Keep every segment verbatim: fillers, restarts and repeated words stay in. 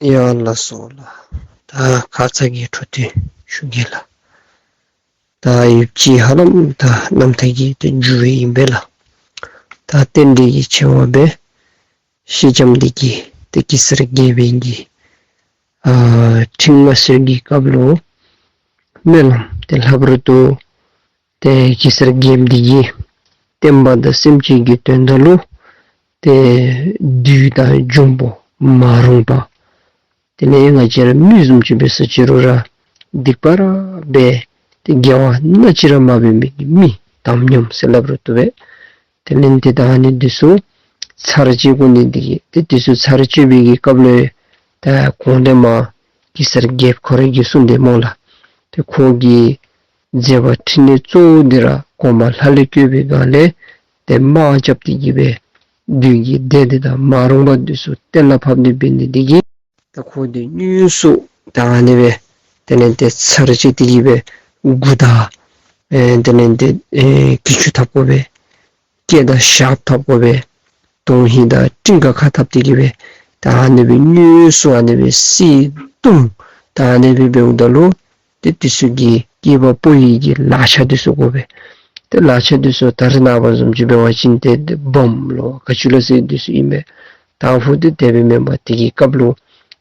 ཡ་ལགས་སོ་ལགས། ད་ཁ་ཙ་གི་འཕྲོ་མཐུད་ཞུ་གེ་ལགས། ད་ཡུདཔ་ཅིག་ཧ་ལམ་ད་གནམ་ཐང་གི་ཏེ་མཇུག་སྦེ་ཨིན་པས་ལགས། ད་རྟེན་འབྲེལ་གྱི་ཆེ་བ་སྦེ་སེང་ལྕམ་འདི་གིས་ཏེ་གེ་སར་རྒྱལཔོ་གི་ཨ་ཁྲི་མངའ་གསོལ་གྱི་སྐབས་ལུ་སྨོན་ལམ་ཏེ་ལྷབ་རུང་ཏེ་གེ་སར་རྒྱལཔོ་འདི་གིས་བསྟན་པ་དང་སེམས་ཅན་གྱི་དོན་དག་ལུ་ཏེ་བདུད་དང་འབྱུང་པོ་མ་རུངས་པ་དེ་ལས་ང་བཅས་ར་མི་བཟུམ་ཅིག་འབད་ས་ཅི་རུང་ར་སྡིག་པ་ར་འབད་ཏེ་དགེ་བ་སྣ་གཅིག་ར་མ་འབད་མི་གི་མི་དམ་ཉམས་ཟེར་སླབ་རུང་བཏུབ་པས། དེ་ལས་ཏེ་ད་ཨ་ནི་འདི་ཚུ་ཚར་བཅད་དགོ་ནི་འདི་གིས་ཏེ་འདི་ཚུ་ཚར་བཅད་པའི་གི་སྐབས་ལུ་ད་གོང་ལས་མར་གེ་སར་རྒྱལཔོ་ཁོ་ར་གིས་གསུངས་དེས་སྨོ་ལགས། ཏེ་ཁོ་གི་མཛད་པ་ཕྲིན་ལས་གཙོ་བོ་འདི་ར་གོང་མ་ལྷ་ལས་བསྐོས་པའི་སྒང་ལས་ཏེ་དམག་རྐྱབ་སྟེ་གི་སྦེ་བདུད་ཀྱི་སྡེ་འདི་དང་མ་རུངས་པ་འདི་ཚུ་གཏན་ལ་ཕབ་ནི་འབད་ནི་འདི་གིས་ད་ཁོ་འདི་དངོས་སུ་ད་ཨ་ནི་སྦེ་དེ་ལས་ཏེ་ཚར་བཅད་དེ་གི་སྦེ་མགུ་དང་ཨེ་དེ་ལས་ཏེ་ཨེ་གྱི་ཅུང་འཐག་དགོ་པས། སྐེ་དང་ཞབས་འཐག་དགོ་པས། དོན་ཧིང་དང་སྤྲིན་དཀར་ཁ་འཐག་སྟེ་གི་སྦེ་ད་ཨ་ནི་སྦེ་དངོས་སུ་ཨ་ནི་སྦེ་བསད་བརྡུང་ད་ཨ་ནི་སྦེ་འབདཝ་ད་ལུ་ཏེ་འདི་ཚུ་གི་སྐྱེས་པ་ཕོ་ཡི་གི་ལག་ཆ་འདི་ཚུ་དགོ་པས། ཏེ་ལག་ཆ་འདི་ཚུ་ད་རེས་ནངས་པ་བཟུམ་ཅིག་འབད་བ་ཅིན་ཏེ་སྦོམ་ལོ་ག་ཅི་ལོ་ཟེར་འདི་ཚུ་ཨིན་པས། ད་ཕུ་ཏེ་དེ་སྦེ་མེན་པར་དེ་གི་སྐབས་ལུ་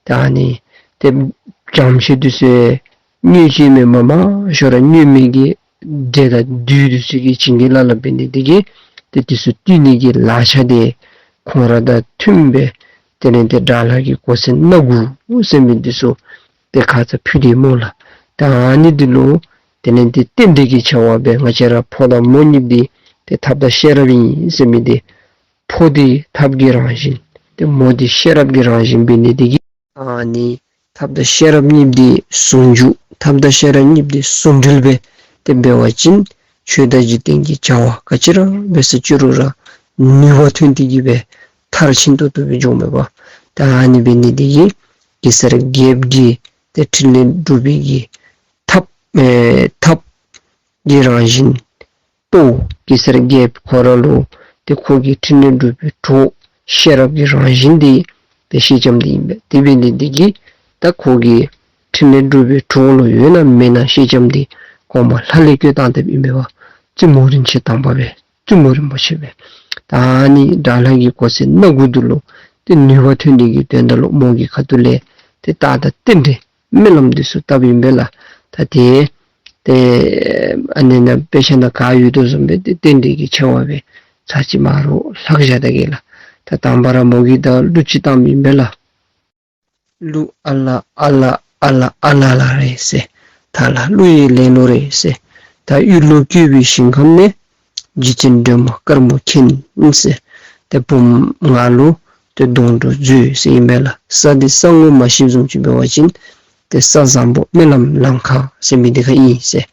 ད་ཨ་ནི་ཏེ་རྒྱ་མཚོ་འདི་ཚུ་ཡང་སྙོད་ཅིག་མེན་པར་མང་ཤོས་ར་སྙོད་མི་གི་འདྲེ་དང་བདུད་འདི་ཚུ་གིས་བྱིན་གྱིས་བརླབས་བརླབས་འབད་ནི་འདི་གིས་ཏེ་འདི་ཚུ་བཏུལ་ནི་གི་ལག་ཆ་འདི་ཁོང་ར་དང་མཐུན་པའི་དེ་ལས་ཏེ་དགྲ་ལྷ་གི་གོ་མཚོན་སྣ་དགུ་ཟེར་མི་འདི་ཚུ་ཏེ་ཁ་ཙ་ཕུལ་དེས་སྨོ་ལགས། ད་ཨ་ནི་འདི་ལུ་དེ་ལས་ཏེ་རྟེན་འབྲེལ་གྱི་ཆེ་བ་སྦེ་ང་བཅས་ར་ཕོ་དང་མོ་གཉིས་འདི་ཏེ་ཐབས་དང་ཤེས་རབ་ཨིན་ཟེར་མི་འདི་ཕོ་འདི་ཐབས་ཀྱི་རང་བཞིན་ཏེ་མོ་འདི་ཤེས་རབ་ཀྱི་རང་བཞིན་འབད་ནི་འདི་གིས་ཨ་ནི་ཐབས་དང་ཤེས་རབ་གཉིས་འདི་ཟུང་འཇུག་ཐབས་དང་ཤེས་རབ་གཉིས་འདི་ཟུང་འབྲེལ་སྦེ་ཏེ་འབད་བ་ཅིན་ཆོས་དང་འཇིག་རྟེན་གྱི་བྱ་བ་ག་ཅི་ར་འབད་ས་ཅི་རུང་ར་ནུས་པ་ཐོན་ཏེ་གི་སྦེ་མཐར་ཕྱིན་ཏོག་ཏོ་སྦེ་འགྱོཝ་མས་པ། ད་ཨ་ནི་འབད་ནི་འདི་གིས་གེ་སར་རྒྱལཔོ་གི་ཏེ་ཕྲིན་ལས་སྒྲུབ་པའི་གི་ཐབས་ཨེ་ཐབས་ཀྱི་རང་བཞིན་ཏོ་གེ་སར་རྒྱལཔོ་ཁོ་ར་ལུ་ཏེ་ཁོ་གི་ཕྲིན་ལས་སྒྲུབ་པའི་གྲོགས་ཤེས་རབ་ཀྱི་རང་བཞིན་འདི་ཏེ་སེང་ལྕམ་འདི་ཨིན་པས། དེ་འབད་ནི་འདི་གིས་ད་ཁོ་གི་ཕྲིན་ལས་སྒྲུབ་པའི་གྲོགས་ལུ་ཡོད་ན་མེད་ན་སེང་ལྕམ་འདི་གོང་མ་ལྷ་ལས་བསྐོས་བཏང་དེས་ཨིན་པས་པ། བཙུན་མོ་རིན་ཆེན་དམ་པ་སྦེ་བཙུན་མོ་རིན་པོ་ཆེ་སྦེ། ད་ཨ་ནི་དགྲ་ལྷ་གི་གོ་མཚོན་སྣ་དགུ་འདི་ལུ་ཏེ་ནུས་པ་ཐོན་ནི་གི་དོན་དག་ལུ་མོ་གི་ཁ་ཐུག་ལས་ཏེ་རྟགས་དང་རྟེན་འབྲེལ་སྨོན་ལམ་འདི་ཚུ་བཏབ་ཨིན་པས་ལགས། ད་ཏེ་ཏེ་ཨ་ནི་ནང་དཔེ་ཆ་ནང་ག་ཡོད་དོ་བཟུམ་སྦེ་ཏེ་རྟེན་འབྲེལ་གྱི་ཆེ་བ་སྦེ་ཚར་གཅིག་མ་རུང་ལྷག་བཞག་ད་གེ་ལགས། ད་དང་པ་ར་མོ་གིས་ད་གླུ་ཅིག་བཏངམ་ཨིན་པས་ལགས། གླུ་ཨ་ལ་ཨ་ལ་ཨ་ལ་ཨ་ལ་ལ་རེད་ཟེར། ད་ལ་གླུ་ཡི་ལེན་ལུགས་རེད་ཟེར། ད་གཡུ་ལོ་བཀོད་པའི་ཞིང་ཁམས་ནས། རྗེ་བཙུན་སྒྲོལ་མ་དཀར་མོ་མཁྱེན་ཟེར། ཏེ་བུམོ་ང་ལུ་ཏེ་སྡོང་གྲོགས་མཛོད་ཟེར་ཨིན་པས་ལགས། ས་འདི་ས་ངོ་མ་ཤེསཔ་བཟུམ་ཅིག་འབད་བ་ཅིན་ཏེ་ས་བཟང་པོ་སྨོན་ལམ་ལམ་ཁ་ཟེར་མི་འདི་ཁར་ཨིན་ཟེར།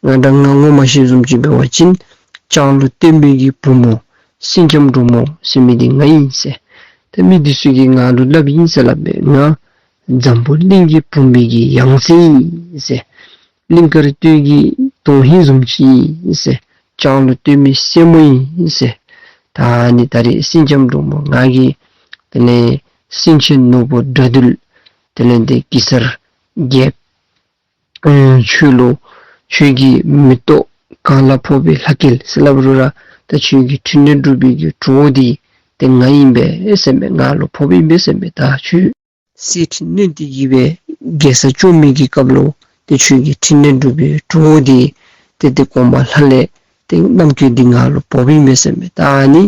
ང་འདྲ་ང་ངོ་མ་ཤེསཔ་བཟུམ་ཅིག་འབད་བ་ཅིན་ལྕང་ལོ་སྟོན་པའི་གི་བུམོ་སེང་ལྕམ་འབྲུག་མོ་ཟེར་མི་འདི་ང་ཨིན་ཟེར། ཏེ་མི་འདི་ཚུ་གིས་ང་ལུ་སླབ་ཨིན་ཟེར་སླབ་པས། ང་འཛམ་བུ་གླིང་གི་བུམོ་གི་ཡང་རྩེ་ཨིན་ཟེར། གླིང་དཀར་སྟོད་ཀྱི་དོན་ཧིང་བཟུམ་ཅིག་ཨིན་ཟེར། ལྕང་ལོ་སྟོན་པའི་སྲས་མོ་ཨིན་ཟེར། ད་ཨ་ནི་ད་རེས་སེང་ལྕམ་འབྲུག་མོ་ང་གིས་དེ་ལས་སེང་ཆེན་ནོར་བུ་དགྲ་འདུལ་དེ་ལས་ཏེ་གེ་སར་རྒྱལཔོ་ཨེ་ཁྱོད་ལུ་ཁྱོད་ཀྱི་མེ་ཏོག་གང་ལ་ཕོག་པའི་ལྷ་སྐལ་ཟེར་སླབ་རུང་ར་ད་ཁྱོད་ཀྱི་ཕྲིན་ལས་སྒྲུབ་པའི་གི་གྲོགས་འདི་ཏེ་ང་ཨིན་པས་ཟེར་མས། ང་ལུ་ཕོགཔ་ཨིན་པས་ཟེར་མས། ད་ཁྱོད་གསེར་ཁྲི་བསྣམས་ཏེ་གི་སྦེ་རྒྱལ་ས་བཅོམ་མི་གི་སྐབས་ལུ་ཏེ་ཁྱོད་ཀྱི་ཕྲིན་ལས་སྒྲུབ་པའི་གྲོགས་འདི་ཏེ་ཏེ་གོང་མ་ལྷ་ལས་ཏེ་རྣམ་ཀུན་འདི་ང་ལུ་ཕོགཔ་ཨིན་པས་ཟེར་མས། ད་ཨ་ནི་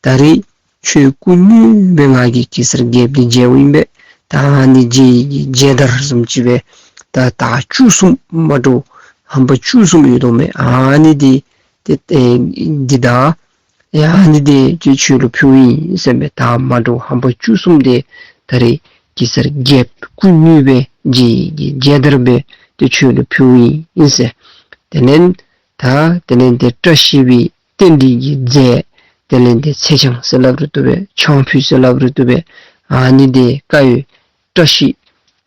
ད་རེས་ཁྱོད་སྐུ་དངོས་སྦེ་ང་གིས་གེ་སར་རྒྱལཔོ་འདི་མཇལཝ་ཨིན་པས། ད་ཨ་ནི་མཇལ་བའི་གི་མཇལ་དར་བཟུམ་ཅིག་སྦེ་ད་དར་བཅུ་གསུམ་མ་འདྲཝ་ཧམ་པ་བཅུ་གསུམ་ཡོད་དོ་མས། ཨ་ནི་འདི་ཏེ་ཨེ་འདི་ད་ཡ་ཨ་ནི་འདི་ཁྱོད་ཁྱོད་ལུ་ཕུལཝ་ཨིན་ཟེར་མས། དར་མ་འདྲཝ་ཧམ་པ་བཅུ་གསུམ་འདི་ད་རེས་གེ་སར་རྒྱལཔོ་སྐུ་དངོས་སྦེ་མཇལ་བའི་གི་མཇལ་དར་སྦེ་ཏེ་ཁྱོད་ལུ་ཕུལཝ་ཨིན་ཟེར། དེ་ལས་ད་དེ་ལས་ཏེ་བཀྲ་ཤིས་པའི་རྟེན་འབྲེལ་གྱི་རྫས་དེ་ལས་ཏེ་ཚེས་ཆང་ཟེར་སླབ་རུང་བཏུབ་པས། ཆང་ཕུད་ཟེར་སླབ་རུང་བཏུབ་པས། ཨ་ནི་འདི་དཀར་ཡོལ་བཀྲ་ཤིས་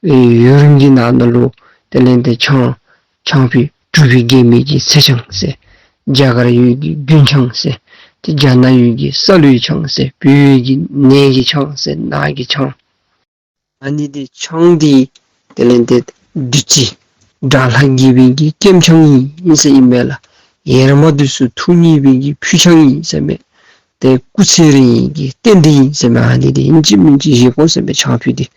ཨེ་ཡུན་རིང་གི་ནང་ན་ལུ་དེ་ལས་ཏེ་ཆང་ཆང་ཕུད་གྲུབ་པའི་རྒྱལ་མོའི་གི་ཚེས་ཆང་ཟེར། རྒྱ་གར་ཡུལ་གྱི་དགུན་ཆང་ཟེར། ཏེ་རྒྱ་ནག་ཡུལ་གྱི་ས་ལུའི་ཆང་ཟེར། བོད་ཡུལ་གྱི་ནས་ཀྱི་ཆང་ཟེར། ནགས་ཀྱི་ཆང་ ཨ་ནི་འདི་ཆང་འདི་དེ་ལས་འདི་བདུད་རྩི་དགྲ་ལྷ་དགྱེས་པའི་གི་སྐྱེམས་ཆང་ཨིན་ཟེར་ཨིན་མས་ལགས། ཡར་མ་འདི་ཚུ་ཐུགས་མཉེས་པའི་གི་ཕུད་ཆང་ཨིན་ཟེར་མས། ཏེ་སྐུ་ཚེ་རིང་གི་རྟེན་འབྲེལ་ཨིན་ཟེར་མས། ཨ་ནི་འདི་ཨིན་ཅི་མིན་ཅི་བཞེས་དགོ་ཟེར་མས་ཆང་ཕུད་འདི།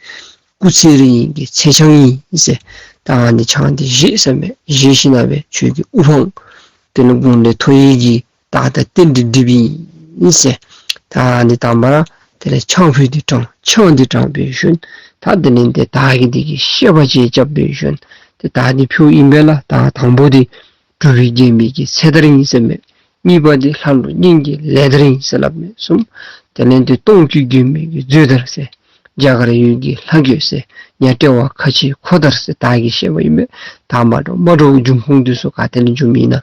སྐུ་ཚེ་རིང་གི་ཚེ་ཆང་ཨིན་ཟེར། ད་ཨ་ནི་ཆང་འདི་བཞེས་ཟེར་མས། བཞེས་ཞིནམ་ལས་ཁྱོད་ཀྱི་དབུ་འཕང་དེ་ལས་དགུང་ལས་མཐོ་བའི་གི་ད་ད་རྟེན་འབྲེལ་འགྲིགཔ་ཨིན་ཟེར། ད་ཨ་ནི་དང་པ་ར་དེ་ལས་ཆང་ཕུད་འདི་དྲངས། ཆང་འདི་དྲངས་པའི་ཤུལ་ད་དེ་ལས་འདི་བདག་གི་འདི་གི་བཤད་པ་ཅིག་རྐྱབ་པའི་ཤུལ་ཏེ་ད་འདི་ཕུལཝ་ཨིན་པས་ལགས། ད་དང་པོ་འདི་གྲུབ་པའི་རྒྱལ་མོའི་གི་ཚེ་དར་ཨིན་ཟེར་མས། གཉིས་པ་འདི་ལྷ་ཀླུ་གཉན་གྱི་ལས་དར་ཨིན་ཟེར་སླབ་མས། གསུམ་དེ་ལས་འདི་སྟོང་སྐྱེས་མགོན་མེད་ཀྱི་མཛོད་དར་ཟེར། རྒྱ་གར་ཡུལ་གྱི་ལྷ་རྒོད་ཟེར། ཉ་ཊ་བ་ཁ་ཆེའི་འཁོར་དར་ཟེར། ད་གི་བཤད་པ་ཨིན་པས། ད་མ་འདྲཝ་མ་འདྲཝ་འབྱུང་ཁུངས་འདི་ཚུ་ག་ཏེ་ལས་འབྱུངམ་ཨིན་ན།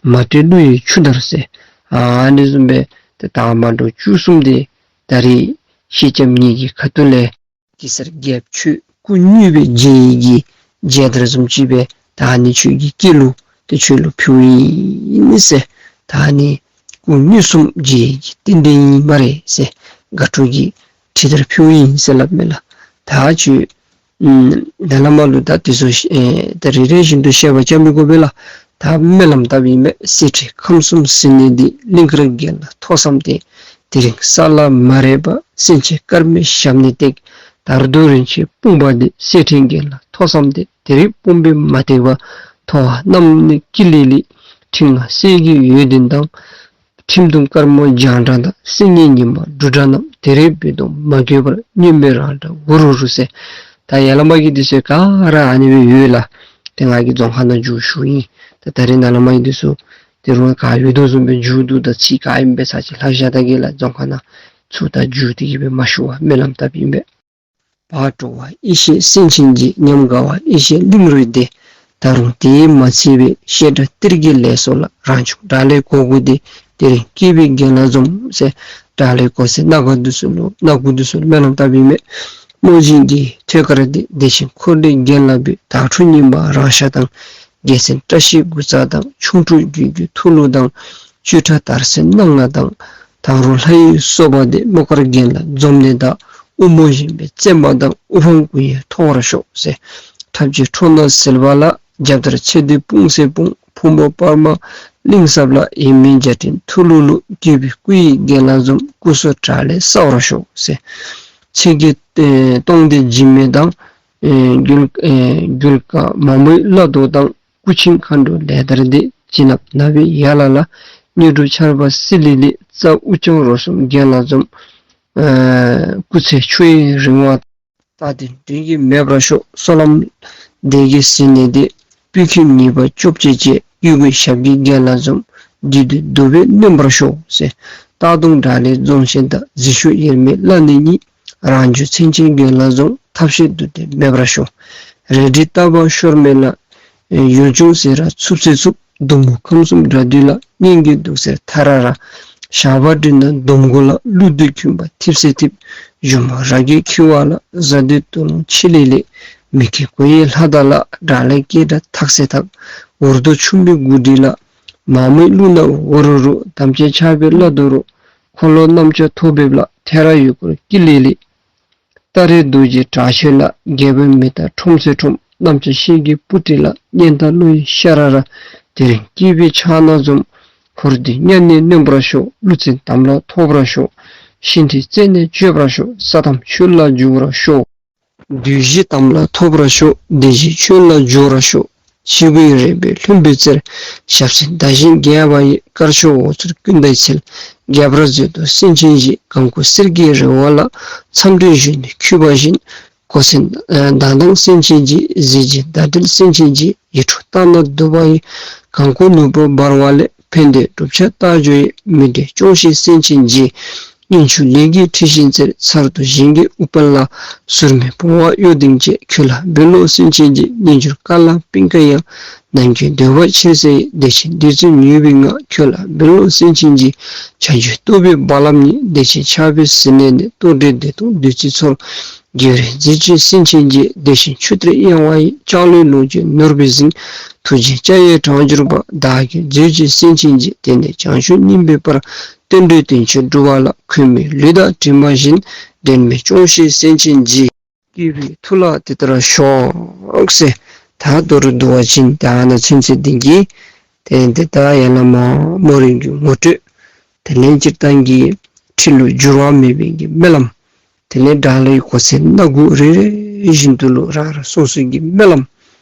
མ་ཏྲི་ཀླུ་ཡི་ཆུ་དར་ཟེར། ཨ་ནི་བཟུམ་སྦེ་ཏེ་ད་མ་འདྲཝ་བཅུ་གསུམ་འདི་ད་རེས་སེང་ལྕམ་ངེ་གི་ཁ་ཐུག་ལས་གེ་སར་རྒྱལཔོ་ཁྱོད་སྐུ་མྱོས་པའི་མཇལ་ཡི་གི་མཇལ་དར་བཟུམ་ཅིག་སྦེ་ད་ཨ་ནི་ཁྱོད་ཀྱི་སྐྱེས་ལུ་ཏེ་ཁྱོད་ལུ་ཕུལཝ་ཨིན་ཟེར། ད་ཨ་ནི་སྐུ་མྱོས་གསུམ་མཇལ་ཡི་གི་རྟེན་འབྲེལ་ཨིན་སྨ་རེ་ཟེར། དགའ་སྤྲོ་གི་ཁྲི་དར་ཕུལཝ་ཨིན་ཟེར་སླབ་མས་ལགས། ད་ཁྱོད་ཨམ་ནཱ་ལས་མར་ལུ་ད་དེ་ཚུ་ཨེ་ད་རེ་རེ་བཞིན་དུ་བཤད་པ་རྐྱབ་མི་དགོ་པས་ལགས། ད་སྨོན་ལམ་བཏབ་ཨིན་མས། གསེར་ཕྲེང་ཁམས་གསུམ་ཟིལ་གནོན་འདི། གླིང་དཀར་རྒྱན་ལ་ཐོགས་བསམ་བཏང་། དེ་རིང་ས་ལ་མ་རེག་པར། སེང་ཆེན་དཀར་མོའི་ཞབས་ནི་བཏེག། དར་གདུགས་རིན་ཆེན་དཔུང་པ་འདི། གསེར་ཕྲེང་རྒྱན་ལ་ཐོགས་བསམ་བཏང་། དེ་རིང་དཔུང་པས་མ་བཏེག་པར། ཐོ་བ་བསྣམས་ནས་ཀི་ལི་ལི། ཕྲེང་ལྔ་གསེར་གྱི་འོད་ལྡན་དང་། ཁྲིམས་གཏུམ་དཀར་མོ་རྒྱང་གྲགས་དང་། སེང་གེ་ཉི་མ་འབྲུག་སྒྲ་རྣམས། དེ་རིང་རྦོད་གཏོང་མ་དགོས་པར། སྨྱོན་པའི་རང་སྒྲ་འུ་རུ་རུ་ཟེར། ད་ཡར་ལས་མར་གྱི་འདི་ཚུ་ག་ར་ཨ་ནི་སྦེ་ཡོད་ལགས། ཏེ་ང་གིས་རྫོང་ཁ་ནང་མཇུག་ཞུཝ་ཨིན། ད་ད་རེས་ནཱ་ལས་མར་གྱི་འདི་ཚུ་ཏེ་རུང་ག་ཡོད་དོ་བཟུམ་སྦེ་མཇུག་བསྡུ་ད་ཚིག་ག་ཨིནམ་སྦེ་ཚར་ཅིག་ལྷག་བཞག་ད་གེ་ལགས། རྫོང་ཁ་ནང་ཚུར་ད་མཇུག་འདི་གི་སྦེ་མ་ཞུ་བར་སྨོན་ལམ་བཏབ་ཨིན་པས། བག་དྲོ་བ་ཡེ་ཤེས་སེང་ཆེན་རྗེ། ཉམས་དགའ་བ་ཡེ་ཤེས་གླིང་རུ་སྡེ། ད་རུང་དེས་མ་ཚད་པའི་བཤད་སྒྲ་གཏེར་གྱི་ལས་སོགས་ལ། རང་བྱུང་དགྲ་ལྷའི་གོ་དགུ་སྟེ། དེ་རིང་སྐྱེས་པའི་རྒན་ལགས་འཛོམས་ཟེར། དགྲ་ལྷའི་གོ་ས་སྣ་དགུ་འདི་ཚུ་ལུ་སྣ་དགུ་འདི་ཚུ་ལུ་སྨོན་ལམ་བཏབ་ཨིན་མས། རྨོ་ཆེན་གྱི་ཐོད་དཀར་འདི། བདེ་ཆེན་འཁོར་འདས་རྒན་ལགས་འབོད། དྭགས་ཁྲོད་རྙིང་པ་རང་ཤག་དང་། རྒྱལ་མཚན་བཀྲ་ཤིས་དགུ་རྩ་དང་། ཁྱུང་འབྲུག་རྒྱུད་ཀྱི་ཐུ་ལུ་དང་། བཅུ་ཕྲག་དར་ཚོན་སྣ་ལྔ་དང་། དང་རུ་ལྷ་ཡི་སོ་པ་འདི། སྨོ་དཀར་རྒན་ལགས་འཛོམས་ནི་དང་། དབུ་མོ་བཞིན་པའི་བཙན་པ་དང་། དབུ་འཕང་དགུ་ཡི་ཐོབ་པར་ཤོག་ཟེར། ཐབས་ཀྱི་ཁྲོ་ནག་ཟིལ་པ་ལ། རྒྱབ་དར་ཚེ་འདི་སྤུངས་སེ་སྤུངས། ཕུང་པོ་སྤར་མ་གླིང་ཟབ་ལ། ཡིད་སྨོན་རྒྱ་འཕྲེང་ཐུ་ལུ་ལུ། སྐྱེས་པའི་སྐུ་ཡི་རྒན་ལགས་འཛོམས། སྐུ་གསུང་དགྲ་ལྷ་བསལ་བར་ཤོག་ཟེར། ཚེ་གི་ཨེ་སྟོང་སྡེ་འཇིགས་མེད་དང་། ཨེ་རྒྱུད་ཨེ་རྒྱུད་དཀར་མ་མོའི་བླ་རྡོ་དང་། སྐུ་ཆེན་མཁའ་འགྲོ་ལས་དར་འདི། བྱིན་རླབས་ནག་པོའི་ཡ་ལ་ལ། དངོས་གྲུབ་ཆར་པ་བསིལ་ལི་ལི། རྩ་དབུ་རྐྱང་རོ་གསུམ་རྒན་ལགས་འཛོམས། ཨེ་སྐུ་ཚེ་ཆུ་ཡི་རིང་བ། རྟག་བརྟན་སྒྲོན་གྱིས་མེད་པར་ཤོག། བསོད་ནམས་འདས་ཀྱི་ཟིལ་གནོན་འདི། པུས་ཁྱིམ་ཉེས་པ་སྐྱོབ་བྱེད་ཅིག། གཡུལ་ངོའི་ཞབས་ཀྱི་རྒན་ལགས་འཛོམས། བདུད་འདུལ་གདུག་པས་གནོན་པར་ཤོག་ཟེར། རྟག་སྟོང་དགྲ་ལྷའི་རྫོང་ཆེན་དང་། ཟིལ་ཤུགས་དབྱེར་མེད་བླ་ནི་གཉིས། རང་བྱུང་མཚན་ཅན་རྒན་ལགས་འཛོམས། ཐབས་ཤེས་འདུལ་འདི་མེད་པར་ཤོག། རལ་གྲི་རྟ་བབས་ཤོར་མེད་ལ། ཡུལ་ལྗོངས་སེ་ར་འཚུབ་སེ་འཚུབ། དུང་མོ་ཁམས་གསུམ་དགྲ་འདུལ་ལ། གཉན་གྱི་གདུགས་སེར་ཐ་ར་ར། ཞགས་པ་སྦྲུལ་ནག་འདོམ་མགོ་ལ། ཀླུ་བདུད་འཁྱུད་པ་འཐིབས་སེ་འཐིབས། གཞུ་མོ་ར་གས་འཁྱིལ་བ་ལ། གཟའ་བདུད་སྟོད་ལུང་ཆི་ལི་ལི། མི་སྐྱེ་དགུ་ཡི་ལྷ་དར་ལ། དགྲ་ལྷའི་སྐད་སྒྲ་ཐག་སེ་ཐག། འུར་རྡོ་ཆུམ་པའི་དགུ་སྒྲིལ་ལ། མ་མོའི་གླུ་ནག་འུ་རུ་རུ། དམ་ཅན་ཆགས་པའི་བླ་རྡོ་རུ། འཁོར་ལོ་གནམ་ལྕགས་ཐོག་འབེབས་ལ། ཐེ་ར་ཡུལ་སྐོར་ཀི་ལི་ལི། སྟ་རེ་རྡོ་རྗེ་དྲག་ཤོས་ལ། རྒྱལ་པོའི་མེ་སྟག་ཁྲོམ་སེ་ཁྲོམ། གནམ་ལྕགས་ཤེལ་གྱི་སྤུ་གྲི་ལ། གཉན་སྟག་ཀླུ་ཡི་ཤ་ར་ར། དེ་རིང་སྐྱེས་པའི་ཕྱག་ན་འཛོམས། འཁོར་འདས་མཉམ་གནས་ནོན་པར་ཤོག། ཀླུ་བཙན་དམ་ལ་ཐོབ་པར་ཤོག། ཤིང་ཁྲི་རྩད་ནས་གཅོད་པར་ཤོག། ས་དམ་ཆོས་ལ་འཇུག་པར་ཤོག། བདུད་བཞི་དམ་ལ་ཐོབ་པར་ཤོག། སྡེ་བཞི་ཆོས་ལ་འཇུག་པར་ཤོག། ཕྱུག་པོའི་རེ་བའི་ལྷུན་པོའི་རྩེར། ཞབས་སེན་ཟླ་བཞིན་རྒྱས་པ་ཡི། དཀར་ཕྱོགས་འོ་ཚོད་ཀུན་ཏུ་འཚལ། རྒྱས་པར་མཛོད་དུ་སེང་ཆེན་བཞི། གང་བཀུར་གསེར་གྱི་རི་བོ་ལ། མཚམས་སྤྲིན་གཞོན་ནུས་འཁྱུད་པ་བཞིན། གོ་མཚོན་མདངས་མདངས་སེང་ཆེན་བཞི། གཟི་བརྗིད་ཟླ་སྒྲིལ་སེང་ཆེན་བཞི། ཡིད་འཕྲོག་རྟ་ནག་གདུག་པ་ཡི། གང་བཀུར་ནོར་བུ་འབར་བ་ལས། ཕན་བདེའི་གྲུབ་ཆ་རྟགས་འཇུག་ཡི། མི་འབྲལ་སྐྱོང་བཞི་སེང་ཆེན་བཞི། སྙིང་ཆུང་ལས་ཀྱི་འཁྲི་ཤིང་རྩེར། མཚར་སྡུག་གཞན་གྱི་དབུ་དཔུང་ལ། ཟུར་མོས་བུང་བ་གཡོ་ལྡིང་བཅས། ཁྱོད་ལ་འབུལ་ལོ་སེང་ཆེན་བཞི། གཉེན་སྦྱོར་བཀའ་ལ་སྤིན་དཀར་ཡང་། ནམ་མཁའི་འདོད་པ་ཆེར་གསལ་ཡི། བདེ་ཆེན་བདུད་རྩི་མྱོས་པའི་ངང་། ཁྱོད་ལ་འབུལ་ལོ་སེང་ཆེན་བཞི། བྱང་ཆུབ་རྟོགས་པའི་རྦ་རླབས་ཉིད། བདེ་ཆེན་ཆགས་པའི་ཟིལ་གནོན་ནི། རྟོག་བྲལ་བདེ་སྟོང་བདུད་རྩིའི་མཚོར། རྒྱལ་བའི་མཛེས་བཅོས་སེང་ཆེན་བཞི། བདེ་ཆེན་ཆུ་གཏེར་གཡེང་བ་ཡི། ལྕང་ལོའི་ལོངས་སྤྱོད་ནོར་བུའི་གཟིངས། ཐུགས་རྗེའི་སྐྱ་ཡི་གྲངས་གྱུར་པ། བདག་གི་མཛོད་ཀྱི་སེང་ཆེན་བཞི། དེ་ནས་བྱང་ཆུབ་སྙིང་པོའི་དཔལ། བརྟན་གྲོལ་དོན་ཆེན་སྒྲུབ་པ་ལ། ཁོལ་མོའི་ལུས་དང་གྲིབ་མ་བཞིན། འགྲན་མེད་སྐྱོང་བཞི་སེང་ཆེན་བཞི། སྤྲུལ་པའི་མཐུ་ལ་དེ་ལྟར་ཤོག་ཟེར། ད་མདོར་བསྡུ་བ་ཅིན་ད་ཨ་ནཱ་ཚུན་ཚོད་འདི་གིས་དེ་ལས་ཏེ་ད་ཡར་ལས་མར་མོ་རའི་གི་ངོ་སྤྲོད། དེ་ལས་སྤྱིར་བཏང་གི་ཁྲིད་ལུ་འགྱུར་བ་མེད་པའི་གི་སྨོན་ལམ། དེ་ལས་དགྲ་ལྷའི་གོ་མཚོན་སྣ་དགུ་རེ་རེ་བཞིན་དུ་ལུ་རང་རང་སོ་སོའི་གི་སྨོན་ལམ།